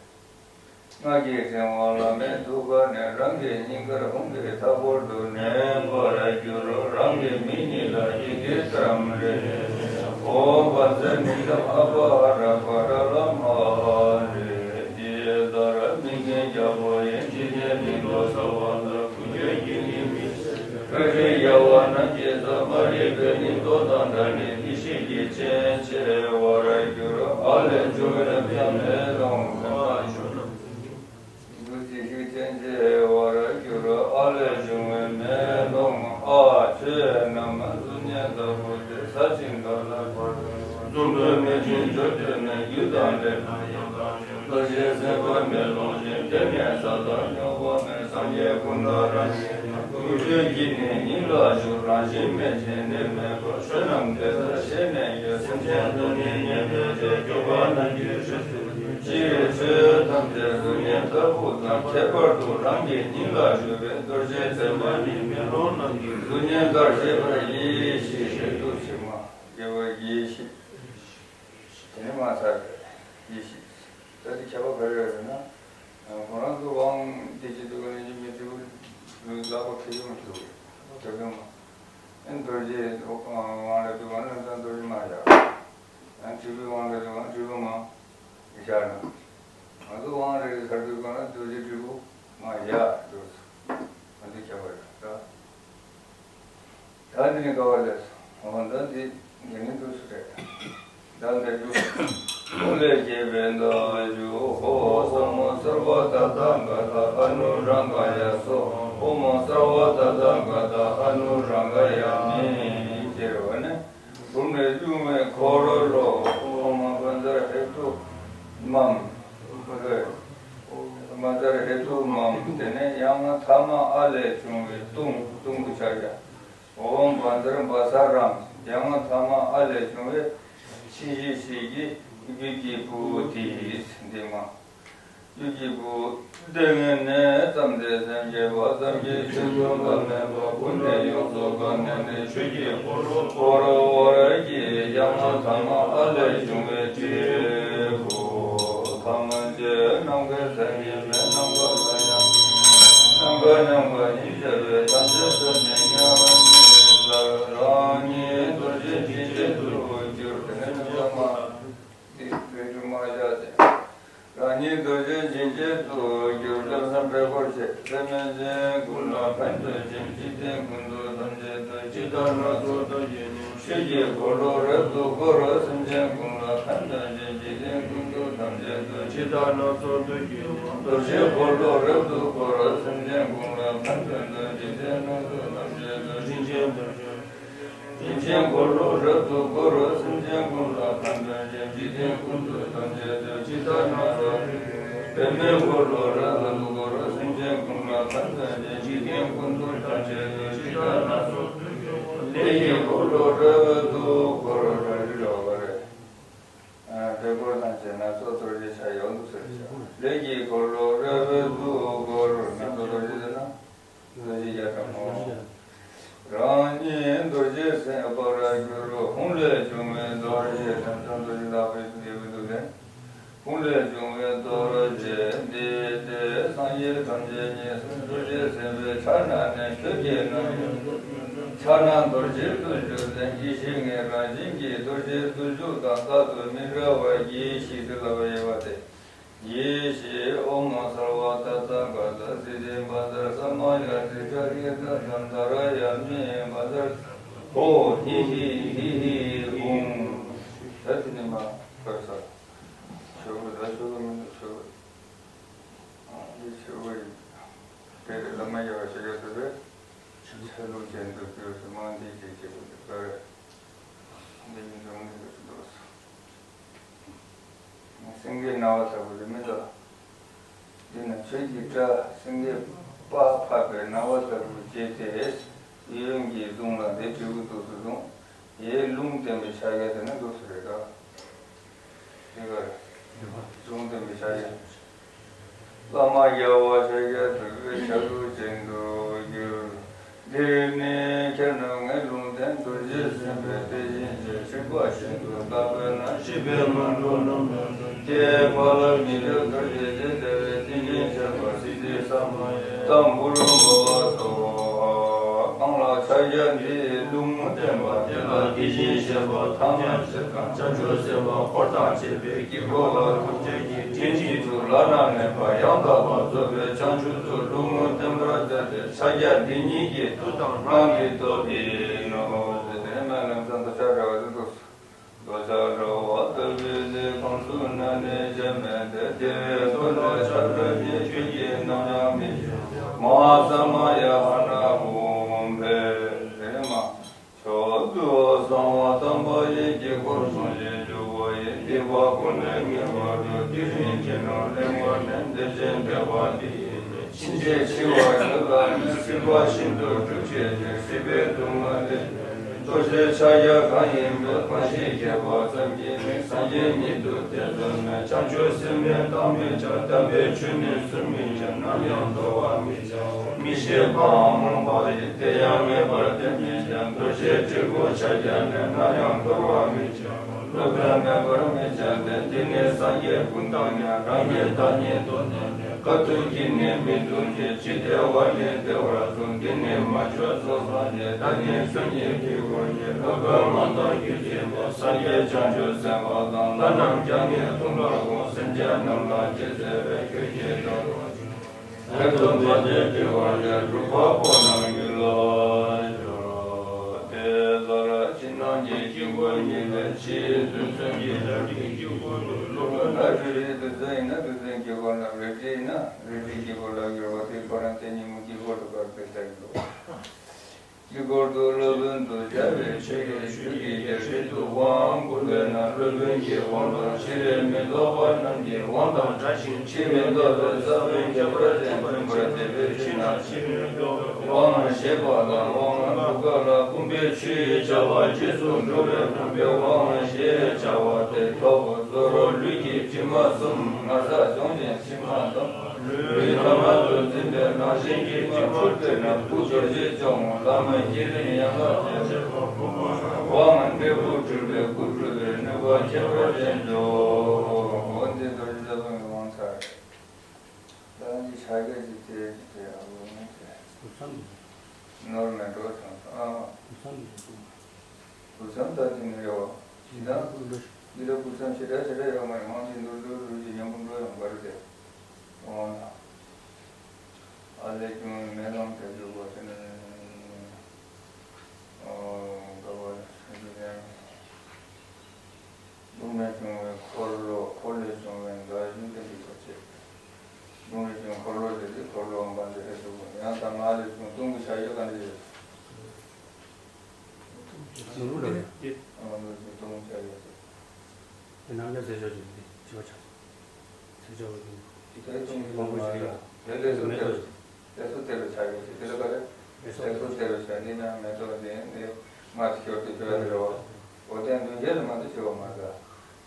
ང་གིས་ཕྲེང་བ་བླ་མེད་ཐུགས་ཀ་ནས། རང་གི་སྙིང་གར་ཧཱུྃ་གི་ཕྲག་པོ་ཏུ་གནས་པར་གྱུར། རང་གི་མིག་གཉིས་ལ་ཡི་གེ་ལྟར་རེ་རེ་ཨོཾ་བཛྲ་ནི་ལ་ཨམ་བ་ཧ་ར་པ་ཏྲ་ལ་མ་རི། ཇི་ལྟར་མིག་གི་རྒྱལ་པོ་ཡི། འཇིག་རྟེན་མིག་ཏོ་གསལ་བ་ལྟར། ཀུན་གྱི་དཀྱིལ་ནས་མིག་སེར་ཆེན་ བོད་རིགས་རྒྱལ་བ་རྣམས་ཀྱི་ཟབ་མ་རིག་པའི་སྙིང་སྟོབས་དང་འདྲ་ནི་ཡེ་ཤེས་ཀྱི་སྤྱན་ཆེ་བར་གྱུར། ཨ་ལས་བྱུང་བའི་ཕྱག་ནས་ལོངས་སུ་སྤྱོད། འདུ་བྱེད་ཤུགས་ཅན་ཆེ་བར་གྱུར། ཨ་ལས་བྱུང་བའི་མེ་ལོང་ཨ་ཆོས་རྣམས་གཟུགས་བརྙན་ལྟ་བུ་སྟེ། ཟ་ཞིང་འཐུང་ལ་བར་དུ་འཛུམ་པའི་མིག་ཅན་བརྗོད་དུ་མེད། རྒྱུ་དང་འབྲས་དང་ཡང་དག་ཅན། རྡོ་རྗེ་སེམས་དཔའི་མེ་ལོང་བཞིན། དེ་ནས་ཟག་དང་སྙོམས་པ་མེད། སངས་རྒྱས་ཀུན་ཏུ་རང་བཞིན་ཀུན་སྤྱོད་ཀྱི་ནི་སྙིང་ལ་ཞུགས། རང་བཞིན་མེད་ཅིང་ནི་མེད་པར། ཆོས་རྣམས་དེ་ལྟར་ཤེས་ནས་ཀྱང་། སེམས་ཅན་དོན་ནི་ཉེར་སྤྱོད་ཅིང་། སྐྱོབ་པ་རྣམས་ཀྱི་ཆོས་སུ་འགྱུར། སྤྱིར་ཆོས་ཐམས་ཅད་གཟུགས་བརྙན་ལྟ་བུ་དང་། ཁྱད་པར་དུ་རང་གི་སྙིང་ལ་ཞུགས་པའི་རྡོ་རྗེ་སེམས་དཔའ་ནི་མེ་ལོང་རྣམས་ཀྱི་གཟུགས་བརྙན་ལྟར་ཤེས་པར་གྱིས་ཤིག། ཞེས་འདུག་ཅེས་སྨྲ། རྒྱལ་བ་ཡེ་ཤེས། དེ་ནས་མ་ཚར་བའི་ཡེ་ཤེས། ད་དེ་ཁྱད་པར་ག་རེ་ཡོད་ཟེར་ན། ཁོ་རང་ཚོ་དབང་དེ་བྱེད་དུས་ཀ་ནས་མི་དྲིལ་བུ་ལག་པ་ཁེ་ཡོང་ཞུ་གི་ཁེ་ཡོང་མ། ཨེ་རྡོ་རྗེ་དབང་ལ་དུས་ཀ་ནས་ད་རྡོ་རྗེ་མ་བཞག་ཨེ་དྲིལ་བུའི་དབང་ལ་དུས་ཀ་ནས་དྲིལ་བུ་མ་བཞག་ན། ང་ཚོ་དབང་རེ་རེ་ཚར་དུས་ཀ་ནས་རྡོ་རྗེ་དྲིལ་བུ་མ་བཞག་འདུག་ང་ཚོ་ཁྱད་པར་ཡོད་ད། ད་འདི་ནི་དཀའ་བ་ལས་སོ། འོ་ད་འདི་འདི་ནི་འདུག་སུ་རེད། ད་འདི་འདུག་ཀུན་ལས་སྐྱེས་པའི་མདའ་གཞུ། ཧོ་ཧོ། ཨོཾ་སརྦ་ཏ་ཐཱ་ག་ཏ་ཨ་ནུ་རཱ་ག་ཡ་སྭཱ་ཧཱ། ཨོཾ་སརྦ་ཏ་ཐཱ་ག་ཏ་ཨ་ནུ་རཱ་ག་ཡ་མི། ཟེར་བ་ནི་འབུམ་ལས་དབྱུང་བའི་འཁོར་ལོ། ཨོཾ་བཛྲ་ཧེ་ཏུ་མཾ། བཛྲ་ཧེ་ཏུ་མཾ། དེ་ནས་ཡང་ཐ་མ་ཨ་ལས་བྱུང་བའི་ཏུང་། ཏུང་དུ་ཕྱག་རྒྱ། ཨོཾ་བཛྲ་བྷ་ས་རཾ། ཡང་ཐ་མ་ཨ་ལས་བྱུང་བའི་ཕྱིན་ཅི་ཕྱིར་གྱི་རྒྱུད་ཀྱི་བུ་དེས་འདི་མ། རྒྱུད་ཀྱི་བུ་ལྟས་ངན་ནས་བརྩམས་ཏེ་སེམས་བསྐྱེད་པ་ཙམ་གྱིས་ཆོས་སྟོན་པ་མེད་པ་ཀུན་ནས་ཡོངས་སུ་གང་ནས་ནི། ཆོས་ཀྱི་འཁོར་ལོ་བསྐོར་བར་བགྱི། ཡང་ཐ་མ་ཨ་ལས་བྱུང་བའི་དྲིལ་བུ་ཐམས་ཅད་ནམ་མཁའི་མཚན་ཉིད་མེད། ནམ་མཁའ་ལ་ཡང་ནམ་མཁའ་ཉམས་པ་ཉིད་བྱ་བའི་ཐམས་ཅད་ཐོབ་ནས་མཉམ་པར་རང་ཉིད་རྡོ་རྗེ་འཇིགས་བྱེད་དུ་གྱུར། དེ་ནས་ཐ་མ་འདི་རེ་དྲུག་མ་བཞག་སྟེ། རང་ཉིད་རྡོ་རྗེ་འཇིགས་བྱེད་དུ་གྱུར། ལམ་སེམས་པས་བསྐོར་བྱེད་སེམས་ཅན་ཀུན་ལ་ཕན་འདོད་ཅིང་། འཇིག་རྟེན་ཀུན་ཏུ་ཐམས་ཅད་དུ་ཇི་ལྟར་སྣ་ཚོགས་སྟོབས་ཀྱིས་ནི། ཆོས་ཀྱི་འཁོར་ལོ་རབ་ཏུ་བསྐོར། སེམས་ཅན་ཀུན་ལ་ཕན་འདོད་ཅིང་། འཇིག་རྟེན་ཀུན་ཏུ་ཐམས་ཅད་དུ་ཇི་ལྟར་སྣ་ཚོགས་སྟོབས་ཀྱིས་ནི། རྡོ་རྗེ་འཁོར་ལོ་རབ་ཏུ་བསྐོར། སེམས་ཅན་ཀུན་ལ་ཕན་འདོད་དང་། འཇིག་རྟེན་སྣ་ཚོགས་ཐམས་ཅད་དུ་དྲིན་ཅན་རྡོ་རྗེ། དྲིན་ཅན་འཁོར་ལོ་རབ་ཏུ་བསྐོར། སེམས་ཅན་ཀུན་ལ་ཕན་འདོད་ཅིང་། འཇིག་རྟེན་ཀུན་ཏུ་ཐམས་ཅད་དུ་ཇི་ལྟར་སྣ་ཚོགས། པདྨའི་འཁོར་ལོ་རབ་ཏུ་བསྐོར། སེམས་ཅན་ཀུན་ལ་ཕན་འདོད་ཅིང་། འཇིག་རྟེན་ཀུན་ཏུ་ཐམས་ཅད་དུ་ཇི་ལྟར་སྣ་ཚོགས། ལས་ཀྱི་འཁོར་ལོ་རབ་ཏུ་བསྐོར། ར་རི་ར་བ་རེ། ཨ་དེ་བསྐོར་ཐམས་ཅད་སྣ་ཚོགས་རྡོ་རྗེ་ཕྱག་ཡོད་དུ་ཟེར་བྱ། ལས་ཀྱི་འཁོར་ལོ་རབ་ཏུ་བསྐོར། སྣ་ཚོགས་རྡོ་རྗེ་ཟེར་ན། རྡོ་རྗེ་རྒྱ་གྲམ་མོ། རང་ཉིད་རྡོ་རྗེ་སེམས་དཔར་གྱུར། ཧཱུྃ་ལས་བྱུང་བའི་རྡོ་རྗེ་དམ་ཚོགས་རྡོ་རྗེ་ལག་པའི་ལེའུ་འདུག་ལས། ཧཱུྃ་ལས་བྱུང་བའི་རྡོ་རྗེ་འདི་སྟེ། སངས་རྒྱས་ཐམས་ཅད་ཉེར་སུ་རྡོ་རྗེ་སེམས་དཔའི་ཕྱག་ན་གནས། ཁྱོད་ཀྱིས་ནམ་ཡང་ཕྱག་ན་རྡོ་རྗེ་བརྟུལ་ཞུགས་ལྡན། ཡེ་ཤེས་ལྔའི་རང་བཞིན་གྱི་རྡོ་རྗེ་བརྟུལ་ཞུགས་དང་རྟག་ཏུ་མི་འབྲལ་བར་གྱིས་ཤིག་ཟེར་ལབ་པ་ཡོད་པ་སྟེ། ཡེ་ཤེས་ཨོཾ་སརྦ་ཏ་ཐཱ་ག་ཏ་སིདྡྷི་བཛྲ་ས་མཱ་ཡ་ཏྲི་ཙ་ཧྲི་ཏ་ཏ་ཏཱ་ར་ཡ་མི་བཛྲ། ཧོ་ཧི་ཧི་ཧི་ཧི་ཧཱུྃ། ད་དེ་ནས་མར་བར་ས། ཆོས་གོས་ད་ཆོས་གོས་མི་འདུག་ཆོས་གོས། ཨ་འདི་ཆོས་གོས་ཡིན། དེ་ལས་བླ་མ་ཡ་བ་ཤཱཀྱ་ཐུབ་པས་ཆ་ལུགས་ཅན་དུ་གྱུར་ཟེར་མང་འདི་ཅིག་བྱེད་དགོས་འདུག་ག་རེ། འདི་ཉིད་དུ་མི་འདུག་འདུག་སོ། སེང་གེའི་རྣ་བ་ལྟ་བུ་རེད་མི་འདུག་འདི་ནི་ཆོས་ཀྱི་སྒྲ་སེང་གེ་པ་ཕབ་པའི་རྣ་བ་ལྟ་བུ་བྱས་ཏེ། གཡོན་གྱི་གཟུངས་ལ་འདི་དྲིལ་བུ་འདུག་སུ་བཟུང་། ཡའི་རླུང་བརྟེན་པའི་ཕྱག་རྒྱ་དེ་ནི་འདུག་སུ་རེད་ད། དེ་གར་གཟུངས་བརྟེན་པའི་ཕྱག་རྒྱ། བླ་མ་རྒྱལ་བ་ཤཱཀྱ་ཐུབ་པའི་ཆ་ལུགས་ཅན་དུ་གྱུར། འདིར་ནི་ཁྱེད་རྣམས་ངའི་ལུང་བསྟན་རྡོ་རྗེ་སེམས་དཔའི་དེ་བཞིན་གཤེགས་པ་བཞིན་དུ་བརྟག་པས་ན་ཤེས་པའི་ངང་དུ་རྣམ་པར་དག་སྟེ་བག་ལ་མི་འཁྲབ་རྡོ་རྗེ་འཆང་དེ་ལས་ཏིང་ངེ་འཆར་བ་སིདྡྷི་ས་མ་ཡ་ཏམ་བུ་རུ་མོ་བ་སོགས་གང་ལ་ཕྱག་ ཕྱག་རྒྱ་འདི་ཡིས་ཀླུ་མོ་བསྟན་པ་དེ་ལ་དེ་བཞིན་གཤེགས་པ་ཐ་མ་སྤྱིར་དང་བྱང་ཆུབ་སེམས་དཔའ་འཁོར་དང་བཅས་པའི་དཀྱིལ་འཁོར་ལ་ཐམས་ཅད་ཀྱི་སྤྲིན་གྱི་ཚུལ་བླ་ན་མེད་པ་ཡང་དག་པར་རྫོགས་པའི་བྱང་ཆུབ་ཏུ་ཀླུ་མོ་བསྟན་པར་མཛད་པའི་ཕྱག་རྒྱ་འདི་ཉིད་ཀྱི་མཐུ་དང་རང་གི་སྟོབས་ཡིན་ནོ། དེ་ནས་ལམ་སང་འདོད་ཆགས་བྲལ་བ་དེ་འདུག་འདོད་ཆགས་བྲལ་བ་ལྟ་བུའི་ཚེ། གང་གསུངས་ན་ནི་བྱ་མེད་དེ། དེ་བས་ཐོས་ན་ཕྱག་རྒྱ་འདི་ཁྱོད་ཀྱིས་ནམ་ཡང་མི་བྱ། མ་ཧཱ་ས་མ་ཡ་ཧ་ན་ཧཱུྃ་ཕཊ། དེ་ནས་མ། མཆོག་ཏུ་གསང་བ་དམ་པ་ཡི། དཀྱིལ་འཁོར་སྲུང་ཞིང་བསྡུ་བ་ཡི། སྡིག་པ་ཀུན་ནས་ངེས་པར་སྒྲོལ། དེ་རིང་སྤྱི་ནོར་གླེན་པ་ནི། བདེ་ཆེན་འབེབས་པ་འདི་ཡིས་ནི། ཕྱིན་ཆད་འཆི་བ་ཡི་ལམ་ནས་སྲིད་པ་ཤིན་ཏུ་སྒྲོལ་བྱེད་ཅིང་། སྲིད་པའི་སྡུག་བསྔལ་ལས་རྟོགས་བྱེད་ཕྱག་རྒྱ་གང་ཡིན་པའི། གང་ཞིག་བགྱིས་པ་ཙམ་གྱིས་ནི། སངས་རྒྱས་ཉིད་དུ་ཐེ་ཚོམ་མེད། བྱང་ཆུབ་སེམས་ནི་བཏང་མི་བྱ། དམ་པའི་ཆོས་ནི་སུ་མི་བྱ། ནམ་ཡང་འདོར་བར་མི་བྱའོ། མི་ཤེས་པའམ་རྨོངས་པ་ཡིས། དེ་ཡང་ངེས་པར་དེ་མི་བྱ། འདོར་བྱེད་སྤྲུལ་སྐུ་ཕྱག་རྒྱ་ནི། ནམ་ཡང་འདོར་བར་མི་བྱའོ། སློབ་པས་མེད་པར་མི་བྱ་སྟེ། འདི་ནི་སངས་རྒྱས་ཀུན་བཏང་ནས། རང་གི་བདག་ཉིད་བརྡོལ་ནས་ནི། ག་དུས་ཀྱི་ནི་མི་སྡུག་བྱེད། ཅི་བདེ་བ་ནི་བདེ་བར་གསུངས། འདི་ནི་མ་བཅོས་ཚོགས་བསགས་ནས། ད་ནི་ཆོས་ཉིད་དཀྱིལ་འཁོར་ཉིད། སློབ་པ་མ་བཏང་རྒྱུད་ཆེན་པོ། སངས་རྒྱས་བྱང་ཆུབ་སེམས་དཔའ་དང་། ལྷ་རྣམས་ཀྱང་ནི་འདུ་བར་དགོངས། སེམས་ཅན་རྣམས་ལ་ཅི་བསྩལ་བའི། ཁྱོད་ཀྱིས་བདག་ལ་ལེགས་སོ་བར་ཆད་ཀྱི་བར་ཆད། འཁྲུག་པ་པོ་རྣམས་རྒྱུད་ལ་སྦྱོར། དེ་ལྟར་ཕྱི་ནང་གི་དཀྱིལ་འཁོར་ཉིད་ལས། ཕྱིའི་རྡུལ་ཚོན་གྱི་རལ་གྲིའི་དཀྱིལ་འཁོར་དུ། ཀླུ་ལྔ་ན་རྡུལ་གྱི་རྡུལ་ཚོན་ཡིན་ན་རྡུལ་ཚོན་དཀྱིལ་འཁོར་ལ། རལ་གྲི་ཡིན་ན་རལ་གྲིའི་དཀྱིལ་འཁོར་ལ་འགྱུར་བ་དེ་ཁོ་རང་དེ་ཉིད་མོ་དཀྱིལ་འཁོར་དུ་བབས་པའི་ལྟར་འདུག་དཀྱིལ་འཁོར་དུ་སློབ་དཔོན་དུ་སྦྱར་བའི་ཆོས་ཀྱི་ཆུ་གི་རྒྱ་ཤིན་ཏུ་དབང་བསྐུར་བས་ན། སློབ་དཔོན་གྱི་དབང་དང་ཕྱིར་མི་ལྡོག་པ་རྣམས་ཀྱི་དབང་དང་བྲལ་ཞིང་། ཕྱིར་མི་ལྡོག་པའི་ས་བོན་ཁྱད་པར་ཅན་འབྱུང་བར་བྱེད་པའི་ཕྱིར་ན། ཕྱིར་མི་ལྡོག་པའི་དབང་ཞེས་པ་ལ་དབང་དྲུག་ག་ལ་བུམ་པའི་ཆུ་ཡི་བྱ་བ་རྗེས་སུ་འགྲོ་བའི་བུམ་པའི་དབང་ཞེས་བྱ་བ་སྟེ། ཐོབ་པ་གཙོ་བོ་ལུས་ཀྱི་དྲི་མ་གསུམ། ངར་ས་སྦྱོང་ཞིང་དྲི་མ་དང་། ལུས་ཐ་མལ་དུ་འཛིན་པའི་རང་བཞིན་གྱི་དྲི་མ་བྲལ་ན། སྐུ་རྡོ་རྗེ་འཆང་བ་བླ་མ་བསྐྱེད་རིམ་ཡན་ལག་བརྒྱད་པ། དབང་འབྲས་བུ་སྒྲུབ་པའི་སྐུ་སྒྲུབ་པའི་ནུས་པ་ཁྱད་པར་ཅན་འདུག་འོ་འདི་རྡོ་རྗེ་རྩ་རླུང་གི་དབང་ཚར་རེད། ད་འདི་ཕྱག་རྒྱ་ཅིག་དེ་ཅིག་དེ་ཡག་པོ་ཡོང་ཟེར། ནོར་མེད་འགྲོ་བྱུང་སོང་ཨ། གུར་མཚམས་ལྟ་དུས་ནི་རེད་བ། ཇི་ལྟར་འདི་ལ་གུར་མཚམས་ཞེ་དྲག་ཞེ་དྲག་ཡོད་མ་རེད། མང་ཆེ་འདུར་འདུར་འདུར་གྱི་ཉམས་པོ་འགྲོ་ཡོང་ག་རེ་དེ། འོང་ལ། ཨ་ལས་ཀྱང་མེ་ལོང་དེ་འདུག་གོ་དེ་ནི། ཨོ། དགའ་བ་ཞེ་དྲག་ཡང་། རླུང་ལས་བྱུང་བའི་འཁོར་ལོ། འཁོར་ལས་བྱུང་བའི་མདའ་གཞུ་དེ་འདུག་གོ་ཅེས། རླུང་ལས་བྱུང་འཁོར་ལོ་དེ་དེ་འཁོར་ལོ་འབར་འདི་ཧེ་འདུག་གོ། ཡང་དང་ང་ལས་བྱུང་སྟོང་གི་ཤ་ཡོད་ག་འདི་ཡོད། ནོར་བུ་ལ་ཡོད། ཨ་ནོར་བུ་སྟོང་ཆ་ཡོད་ཟེར། དེ་ནམ་རྒྱུན་ཚེ་ཆོག་ཅིག་འདི་བྱེད་པ་ཆགས། ཚེ་ཆོག་པ་འདི་ད་སྟོང་ཆ་མང་པོ་ཞིག་ཡོད་ལ། དེ་ལས་སུ་མེད་དོ། དེ་སུ་དེ་རུ་ཆགས་ཡོད་ཅིག་དེ་ལ་ག་རེ། དེ་སུ་དེ་རུ་ཆགས་འདི་ན་མེད་དོ། འདི་ནི་མ་ཐི་ཤོར་དུ་ཤོར་དེ་རོ། འོ་དེ་འདུན་བྱེད་ལ་མ་དུ་ཆེ་བ་མ་ཟ།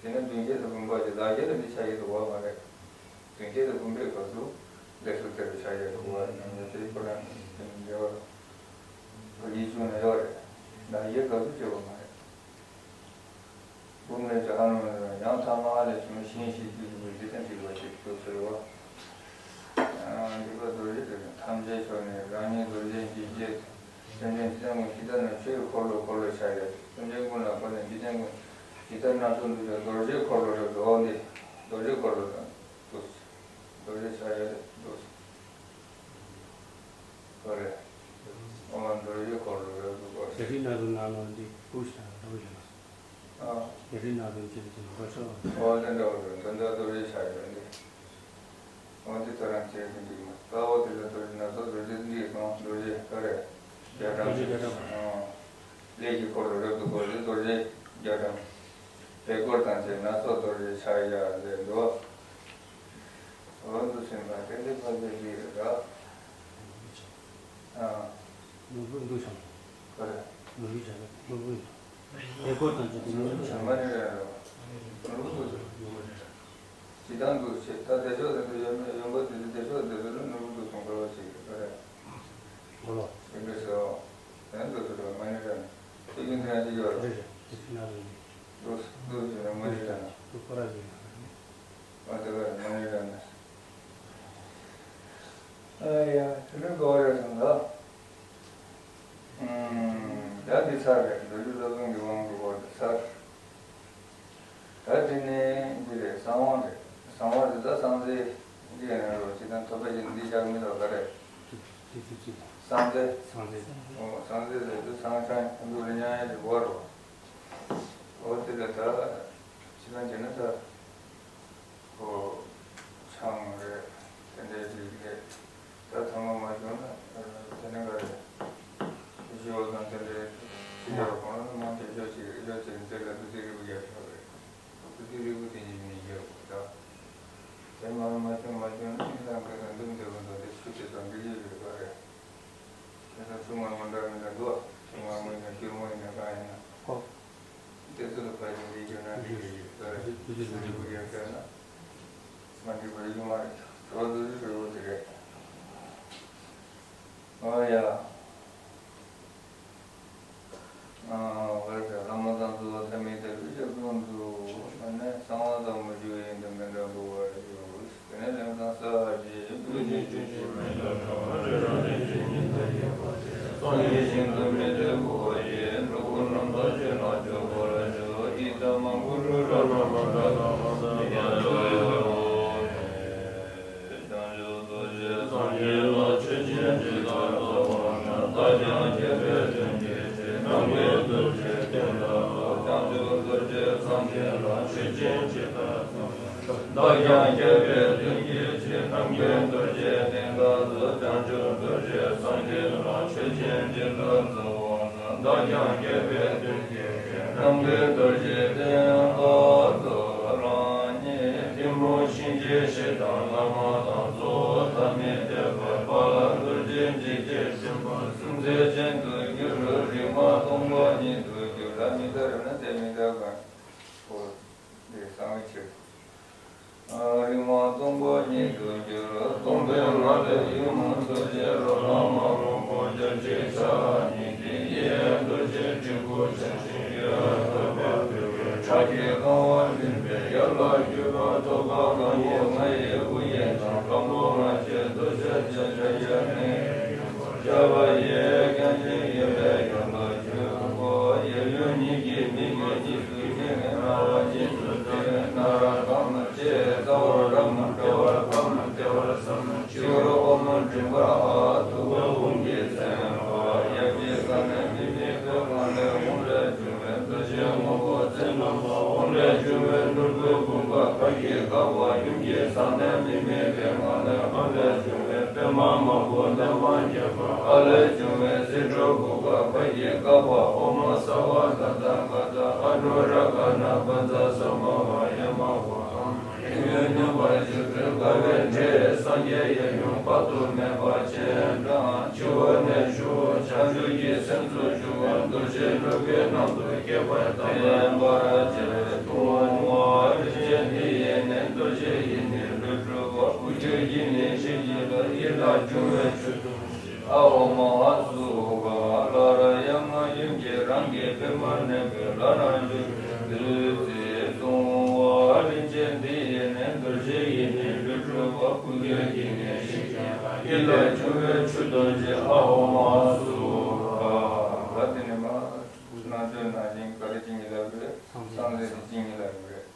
དེ་ནི་འདུན་བྱེད་དུ་བུམ་པ་ཅིག་བདག་བྱེད་ལ་འདི་ཆགས་ཡོད་དུ་བ་མ་རེད། དོན་གྱི་དེ་བུམ་པའི་སྐབས་སུ་ལེགས་སོ་དེ་རུ་ཆགས་ཡོད་དུ་བ་ནམ་ཡང་དེའི་ཁོ་རང་དེ་ནི་འདྲ་བ། བ་ཡིད་བྱུང་ན་ཡོད་རེད། ད་ཡོད་སྐབས་སུ་སྐྱེ་བ་མ་རེད། བུམ་ལས་ཀྱང་ཨ་ནུ་ཡང་ཐ་མ་ལས་བྱུང་ཞིང་ཞིག་དུས་སུ་འཇིག་རྟེན་དྲི་བ་ཞིག་ཏུ་ཟེར་བ། འཇིགས་པ་རྡོ་རྗེ་དེ་ཐམས་ཅད་ཤོར་ནས་རང་ཉིད་རྡོ་རྗེ་འཇིགས་བྱེད། སེམས་ཅན་འཇིག་རྟེན་ཀུན་ཇི་ལྟར་ན་ཆོས་ཀྱི་འཁོར་ལོ་འཁོར་ལོ་ཆགས་ཡོད། སེམས་ཅན་ཀུན་ལ་འཁོར་ནས་འཇིག་རྟེན་ཀུན་ཇི་ལྟར་སྣ་ཚོགས་འདུས་པའི་རྡོ་རྗེ་འཁོར་ལོ་རབ་ཏུ་འོང་སྟེ། རྡོ་རྗེ་འཁོར་ལོ་དང་འདུས། རྡོ་རྗེ་ཆགས་ཡོད་འདུས། ཁོ་རེ། འོ་རྡོ་རྗེ་འཁོར་ལོ་རབ་ཏུ་བསྐོར། རྒྱ་ཁྲིད་ནང་དུ་ནང་ལོགས་འདི་ཕུག་ཞིག་དང་འགྲོ་བཞིན་ལ། ཨ། རྒྱ་ཁྲིད་ནང་དུ་འཇིག་རྟེན་འགྲོ་ཆོག་ཨ། འོ་དེ་འདྲ་བོ་རེད། དོན་དག་རྡོ་རྗེ་ཆགས་ཡོད་འདི། འོ་འདི་ཐོ་རངས་བྱས་ཏེ་འགྲིག་མ་དཀའ་བོ་དེ་ལ་རྡོ་རྗེ་སྣ་ཚོགས་རྡོ་རྗེ་འདི་སོང་རྡོ་རྗེ་ག་རེ། རྒྱ་གྲམ། རྡོ་རྗེ་རྒྱ་གྲམ། ཨ། ལས་ཀྱི་འཁོར་ལོ་རབ་ཏུ་བསྐོར་ཏེ་རྡོ་རྗེ་རྒྱ་གྲམ། བེ་སྐོར་དང་བཅས་སྣ་ཚོགས་རྡོ་རྗེ་ཆགས་ཡ་ལས་འདུག་འོ་འདུག་ཟིན་པ་དེ་འདི་ཕ་གི་འདི་རེད་ར། ཨ། ནོར་བུ་འདུག་སོང་། ག་རེ། ནོར་བུའི་བྱ་བ་ནོར་བུ་ཡིན། བེ་སྐོར་དང་བཅས་ཏེ་ནོར་བུ་ཆགས། མ་ནི་རེད་ར། ནོར་བུ་འདུག་སོང་། ཇི་ལྟར་འདུག་ཅེས་ད་བདེ་མཆོག་དེ་ཚོ་ཡོན་ཡོན་པོ་དེ་ཚོ་བདེ་མཆོག་དེ་ཚོ་ལ་ནོར་བུ་འདུག་སོང་ག་བ་ཞིག་རེད་ག་རེ། འོ་ལོ། ཡིན་པས་སོ། ཡང་འདུག་སོང་མ་ནི་རེད། དེ་རྒྱུན་དེ་ཡང་ཅི་ཡོད་རེད། རེད་རེད། དེ་ཚོ་ན་རེད། འདུག་འདུག་ཅེས་ན་མ་ནི་རེད་ན། འདུག་ཁོ་ར་ཡོད་ན་རེད། ཨ་དེ་བས་མ་ནི་རེད་ན། ཨ་ཡ་དེ་ནི་ག་བ་རེད་སོང་ད། ད་འདི་ཚར་རེད། མདོ་རྒྱུད་སློབ་དཔོན་གྱི་དབང་གི་སྐོར་དེ་ཚར། ད་དེ་ནས་འདི་རེད། གསང་བ་རེད། གསང་བ་དེ་ད་གསང་རྫས་འདི་ཡང་རེད། ཅི་དང་ཐོབ་པ་ཡིན་འདི་ཅག་མི་ལ་ག་རེད། གསང་རྫས། གསང་རྫས། ཨོ་གསང་རྫས་ཟེར་དུས་གསང་ཆང་འདུ་རེ་ཉང་ཡ་ཞིག་གོ་རོ། ཨོ་དེ་ལ་ད་ཅི་གང་བྱས་ན་ད། ཁོ་ཆང་རེད། དེ་འདྲའི་རིགས་རེད། ད་ཚང་མ་མ་བྱུང་ན་དེ་ནས་ག་རེ། ཞི་བ་དང་དེ་འདྲའི་ཕྱི་རྒྱལ་བ་གོང་ལ་མང་ཆེ་ཤོས་ཅིག་ཤོས་ཅིག་འདི་ལ་བདུད་རྩི་རིལ་བུ་རྒྱག་ཆོག་རེད། བདུད་རྩི་རིལ་བུ་དེ་ཉིད་མི་རྒྱག་དགོས་ད། དེ་མ་མ་བྱུང་མ་བྱུང་ན་ཨིན་ལང་ཀའི་རང་འདུམ་དེ་གོ་འདུག་དེ་ཆུ་དེ་དང་འདི་ཡོད་རེད་པ་རེད། དེ་དང་ཆུ་མངར་མོ་འདྲ་མི་འདྲ་འདུག་ཆུ་མངར་མོ་ཡིན་ན་སྐྱུར་མོ་ཡིན་ན་གང་ཡིན་ན། ཨོ། དེ་ཚོ་ལ་ཕར་ཕྱིན་འདི་ཞུ་ན་འགྲིག་གི་རེད། ད་རེ་ཞུ་རྒྱུ་ཡོད་ཟེར་ན་མ་འགྲིག་པ་ཡོད་མ་རེད། གྲོགས་འདུ་ཞུ་རེ་བོ་དེ་རེད། ཨོ་ཡ། ཨ་བར་དུ་བླ་མ་དང་གཙོ་བོ་ཐ་མའི་དེ་ཕུད་ཀྱི་ཀུན་ཏུ་ཨ་ནི་གསང་བ་དང་མུ་ཁྱུད་ཡིན་དུ་མི་འདྲ་འབུལ་བར་ཞུ། དེ་ནས་ལན་ཐང་ས་ཞེས་བོད་ཀྱི་ཆོས་ཀྱི་མི་ལ་གྲགས་རེ་རང་རེ་ཆོས་ཉིད་ལ་ཡོད་པ་དེ་སངས་རྒྱས་ཞིང་དུ་མི་འདོད་བོ་ཡེ་འགྲོ་ཀུན་རྣམ་དག་ཆོས་ལ་སྤྱོད་པར་ཤོག་ཨི་ཏ་མ་གུ་རུ་ར་ན་མ་ད་ན་མ་ད་ན་ད་ཡ་ད་ཡ་ད། བྱང་ཆུབ་རྡོ་རྗེ་སངས་རྒྱས་ལ་མཆོད་སྦྱིན་ཇི་ལྟར་བཏབ་པ་ན་བདག་ཀྱང་རྒྱལ་བའི་དོན་གྱི་ཕྱིར་ནམ་མཁའི་རྡོ་རྗེ་སྟེང་དུ་བྱང་ཆུབ་རྡོ་རྗེ་སངས་རྒྱས་ལ་མཆོད་སྦྱིན་ཇི་ལྟར་བཏབ་པ་ན་བདག་ཀྱང་རྒྱལ་བའི་དོན་གྱི་ཕྱིར་ནམ་མཁའི་རྡོ་རྗེ་སྟེང་དུ་བྱང་ཆུབ་རྡོ་རྗེ་སངས་རྒྱས་ལ་མཆོད་སྦྱིན་ཇི་ལྟར་བཏབ་པ་ན་བདག་ཀྱང་རྒྱལ་བའི་དོན་གྱི་ཕྱིར་ནམ་མཁའི་རྡོ་རྗེ་སྟེང་དུ་བཏབ་པ་ན། རང་ཉིད་གཏི་མུག་གཤིན་རྗེ་ཞེ་སྡང་ལྷ་མ་དང་གཙོ་བོ་ཐ་མལ་ཐེག་པའི་དཔལ་ལ་རྡོ་རྗེ་འཇིགས་བྱེད་སེམས་དཔའ་སུམ་རྩེགས་ཅན་དུ་གྱུར། རིག་མ་སྟོང་པ་ཉིད་དུ་གྱུར་ལ། མི་ལྟར་ན་དེ་མི་ལྟར་གང་འོ་དེ་གསང་བའི་ཕྱིར། རིག་མ་སྟོང་པ་ཉིད་དུ་གྱུར། སྟོང་པའི་ངང་ལས་ཡུམ་རྡོ་རྗེ་རོ་ལངས་མ་རུངས་པ་བརྒྱ་བྱིན་ཕྲག་གཉིས་ཏེ། གཡས་རྡོ་རྗེ་དྲིལ་བུ་ཅན་ཞིང་གཡོན་ཐོད་པའི་ཕྲག་གིས་གང་བ་བརྒྱན་པའི་ཡར་ལ་བརྒྱུད་པ་ཐོད་པ་གང་བོ་ང་ཡི་དབུ་ཡི་དང་། སྐམ་པོ་ང་རྒྱལ་རྡོ་རྗེ་རྗེ་ཕྱག་གཡས་ནས། ཞབས་པ་གཡས་བརྐྱང་ཅན་གཡས་པས་ཡར་ལ་བརྒྱུད་པ། གཡས་གཡོན་གཉིས་ཀྱིས་མི་དགེ་གཉིས་སུ་འཛིན། རྣ་བ་གཉིས་སུ་འཛིན། སྣ་རགས་གང་ལ་སྐྱེ། རྩ་བ་རབ་མ་བྲལ་བར་གང་ལ་བདེ་བར་བསམ། སྤྱི་བོར་ཨོཾ་མ་མགྲིན་པར་ཨཱཿ་ཐུབ་པའི་དབང་གིས་མཚན་པ། ཡབ་ཀྱི་བཟའ་ནས་མི་དམིགས་པའི་ངང་ལས་དབང་ལས་བྱུང་བའི་རྡོ་རྗེ་སྔོན་པོ་ཚེ་རྣམ་པར་དབང་ལས་བྱུང་བའི་ནོར་བུའི་བུམ་པ་བར་གྱི་བསྐལ་པ་ཡུམ་གྱི་བཟའ་ནས་མི་དམིགས་པའི་ངང་ལས་དབང་ལས་བྱུང་བའི་པདྨ་དམར་པོ་ལྡན་མ་བརྒྱད་པ། ཨ་ལས་བྱུང་བའི་སྲིད་འཁོར་དགུ་པ་བར་གྱི་བསྐལ་པ། ཨོཾ་ས་བ་དྷ་ཏ་ག་ཏ་ཨ་ནུ་ར་ཀ་ན་པ་ཛ་ས་མ་ཧ་ཡ་མ་ཧོ་ཨམ། ཡིད་ཉོན་མོངས་པ་ཆོས་སྐུའི་དགའ་བའི་འབྲས་སངས་རྒྱས་གཡས་གཡོན་དཔག་ཏུ་མེད་པ་སྤྱན་དྲངས། སྤྱི་བོ་ནས་ཞུ། བྱང་ཆུབ་ཀྱི་སེམས་སུ་འཇུག་པ་རྡོ་རྗེ་ནོར་བུའི་ནང་དུ་སྐྱེས་པ་དམ་པར་བརྩེ་བས་གཏོང་བ། རིན་ཆེན་འདི་ཡིས་ནི་རྡོ་རྗེ་ཡིས་ནི་ལུས་གྲུབ་པ། སྐུ་ཁྱོད་ཀྱིས་ནི་ཕྱི་རྒྱལ་ལ་ཡིད་ལ་འབྱུང་བའི་ཆོས་སྟོན། ཨ་ཧོ་མ་ཧ་སུ་ཁ་ལ་ར་ཡ་ང་ཡུམ་གྱིས་རང་གི་པདྨར་གནས་པའི་ལྷ་རྣམས་ཀྱི་བདུད་རྩི་བཏུང་བ། རིན་ཆེན་འདི་ཡིས་ནི་རྡོ་རྗེ་ཡིས་ནི་ལུས་གྲུབ་པ། སྐུ་ཁྱོད་ཀྱིས་ནི་ཕྱི་རྒྱལ་ལ་ཡིད་ལ་འབྱུང་བའི་ཆོས་སྟོན་ཅིང་། ཨ་ཧོ་མ་ཧ་སུ་ཁ། ད་དེ་ནས་མ་རྣལ་འབྱོར་ན་ཞིང་ག་རེ་བྱིན་གྱིས་བརླབས་རེད། སངས་རྒྱས་ཀྱི་བྱིན་གྱིས་བརླབས་རེད།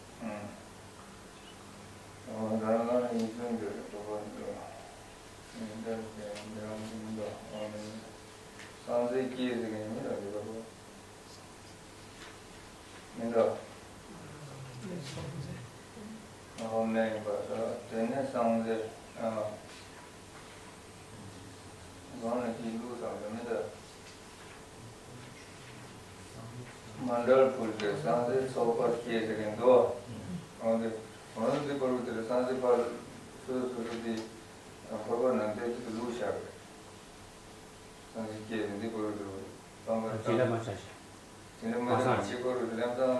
ཨང་། ད་ང་ཡིན་ཚུལ་འདི་རེད། གོ་བ་འདི་ཡིན་འདྲ་འདྲ་འདྲ་མིན་འདུག་ཨང་། སངས་རྒྱས་སྐྱེས་ཟེར་མཁན་ཡིན་མིན་ལ་འདི་ག་གོ་མིན་འདུག་ཨང་། ནས་ཡིན་པ་ད་དེ་ནས་སངས་རྒྱས་ཨང་། གང་ལ་གཅིག་བླུགས་བསམ་དུ་མི་འདུག་མཎྜལ་ཕུལ་ཏེ་སངས་རྒྱས་ཚོགས་པར་སྐྱེས་ཟེར་མཁན་འདུག་འོན་ཏེ་འོན་ཏེ་འདི་བར་དུ་དེར་སངས་རྒྱས་ཕར་སོ་སོ་སོ་དེ་ཕོར་པ་ནང་བལྟས་ཚུལ་དུ་བླུགས་བཞག་རེད། སངས་རྒྱས་སྐྱེས་ཟེར་འདི་བར་དུ་བསམ་པར་བྱ། སྦྱིན་བདག་མ་བྱ་ཞིང་། དེ་ནས་མ་མ་ཚང་ཚང་ཅིག་པོ་རུ་ལམ་སང་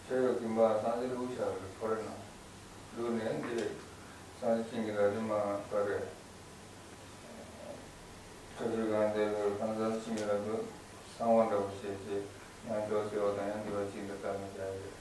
ཆོས་ཡོད་ཀྱིན་པ་སངས་རྒྱས་བླུགས་བཞག་རེད། ཕོར་ནང་བླུགས་ནས་འདི་སངས་རྒྱས་བྱིན་གྱིས་བརླབས་ཏེ་མ་པ་རེད། ཆོས་ཆོས་གང་བསྡད་པའི་ཁང་བཟང་བྱིན་གྱིས་བརླབས་ཏེ་གསང་བ་འདྲ་པོ་བྱས་རྗེས་ཡང་ཅོག་ཟེར་བ་དང་ཡང་འདི་བ་ཅིག་འདི་ལྟར་མི་བྱ་རེད།